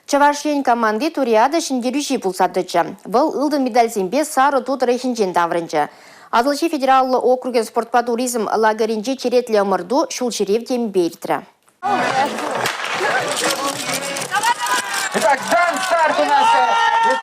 Чӑваш Ен команди Туриада ҫӗнтерӳҫи пулса тӑчӗ. Вӑл ылтӑн медальсемпе Сарӑ ту тӑрӑхӗнчен таврӑнчӗ. Атӑлҫи федераллӑ округӗн спортпа туризм лагерӗнчи черетлӗ ӑмӑрту ҫулҫӳрев темипе иртрӗ. Итак, дан старт у нас.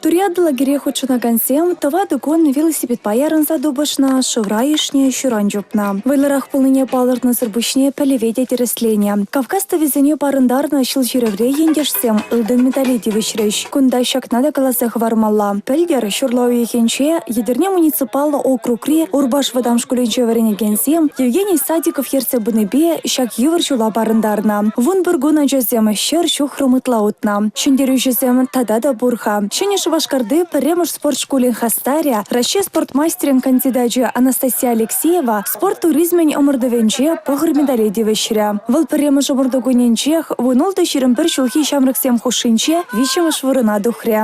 Туриада лагере хутшӑнакансем тӑватӑ кун велосипедпа ярӑнса тупӑшнӑ, шывра ишнӗ, ҫуран чупнӑ. Вӑйлӑрах пулнине палӑртнӑсӑр пуҫне пӗлӗве те тӗрӗсленӗ. Кавказ тӑвӗсене парӑнтарнӑ ҫул ҫӳревре ентешсем ылтӑн медале тивӗҫрӗҫ. Кунта ҫакна та каласа хӑвармалла. Пӗлтӗр ҫурла уйӑхӗнче Етӗрне муниципаллӑ округри Урпаш вӑтам шкулӗнче вӗренекенсем Евгений Садиков ертсе пынипе ҫак йывӑр ҫула парӑнтарнӑ. 11 кун ачасем 100 ҫухрӑм ытла утнӑ. Ҫӗнтерӳҫӗсем тата та пур-ха. Ҫӗнӗ Шупашкарти пӗрремӗш спорт шкулӗн хастарӗ, Раҫҫей спорт мастерӗн кандидачӗ Анастасия Алексеева спорт туризмӗн ӑмӑртӑвӗнче пӑхӑр медале тивӗҫрӗ. Вӑл пӗрремӗш ӑмӑрту кунӗнчех 16-21 ҫулхи ҫамрӑксем хушшинче виҫҫӗмӗш вырӑна тухрӗ.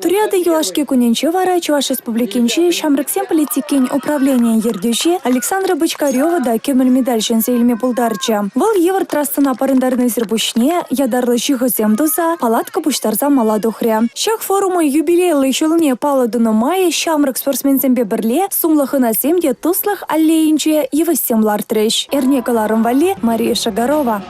Туриада юлашки кунӗнче вара Чӑваш Республикинчи ҫамрӑксен политикин управленийӗн ертӳҫи Александра Бочкарева та кӗмӗл медаль ҫӗнсе илме пултарчӗ. Вӑл йывӑр трассӑна парӑнтарнисӗр пуҫне ятарлӑ ҫыхӑсем туса палатка пуҫтарса мала тухрӗ. Ҫак форумӑн юбилейлӑ ҫулне паллӑ тунӑ май ҫамрӑк спортсменсемпе пӗрле сумлӑ хӑнасем те Туслӑх аллейинче йывӑҫсем лартрӗҫ. Эрне кӑларӑм валли Мария Шагарова.